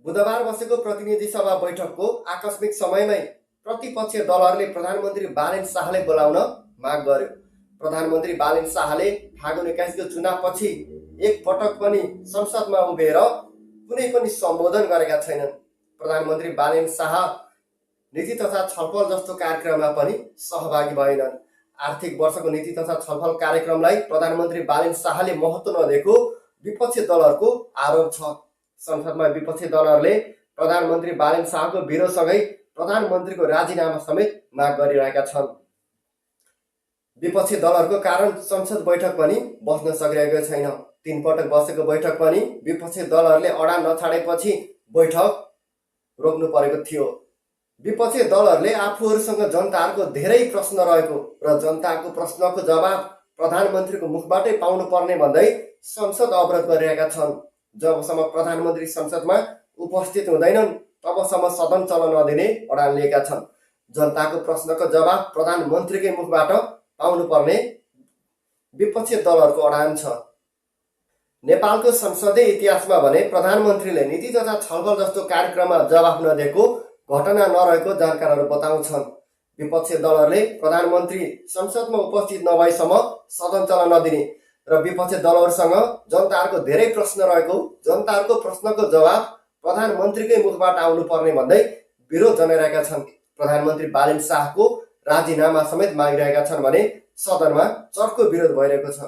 बुधबार बसेको प्रतिनिधि सभा बैठकको आकस्मिक समयमै प्रतिपक्षीय दलहरूले प्रधानमन्त्री बालेन शाहले बोलाउन माग गर्यो। प्रधानमन्त्री बालेन शाहले फागुन 21 चुनावपछि एक पटक पनि संसदमा उभिएर कुनै पनि सम्बोधन गरेका छैनन्। प्रधानमन्त्री बालेन शाह नीति तथा छलफल जस्तो कार्यक्रममा पनि सहभागी भएनन्। आर्थिक वर्षको नीति तथा छलफल कार्यक्रमलाई प्रधानमन्त्री बालेन शाहले महत्त्व नदिएको विपक्षी दलहरूको आरोप छ। संसदमा विपक्षी दलहरूले प्रधानमन्त्री बालेन शाहको विरोधसँगै प्रधानमन्त्रीको राजीनामा समेत माग गरिरहेका छन्। विपक्षी दलहरूको कारण संसद बैठक पनि बस्न सकिरहेको छैन। 3 पटक बसेको बैठक पनि विपक्षी दलहरूले अडा नछाडेपछि बैठक रोक्नु परेको थियो। विपक्षी दलहरूले आफूहरूसँग जनताहरूको धेरै प्रश्न रहेको र जनताको प्रश्नको जवाब प्रधानमन्त्रीको मुखबाटै पाउनु पर्ने भन्दै संसद अवरोध गरिरहेका छन्। जबसम्म प्रधानमन्त्री संसदमा उपस्थित हुँदैनन् तबसम्म सदन चल्न नदिने अडान लिएका छन्। जनताको प्रश्नको जवाब प्रधानमन्त्रीकै मुखबाट पाउनु पर्ने विपक्षी दलहरूको अडान छ। नेपालको संसदीय इतिहासमा भने प्रधानमन्त्रीले नीति तथा छलफल जस्तो कार्यक्रममा जवाफ नदिएको घटना नरहेको जानकारहरू बताउँछन्। विपक्षी दलहरूले प्रधानमन्त्री संसदमा उपस्थित नभएसम्म सदन चल्न नदिने र विपक्षी दलहरूसँग जनताहरूको धेरै प्रश्न रहेको, जनताहरूको प्रश्नको जवाब प्रधानमन्त्रीकै मुखबाट आउनु पर्ने भन्दै विरोध जनाइरहेका छन्। प्रधानमन्त्री बालेन शाहको राजीनामा समेत मागिरहेका छन् भने सदनमा चर्को विरोध भइरहेको छ।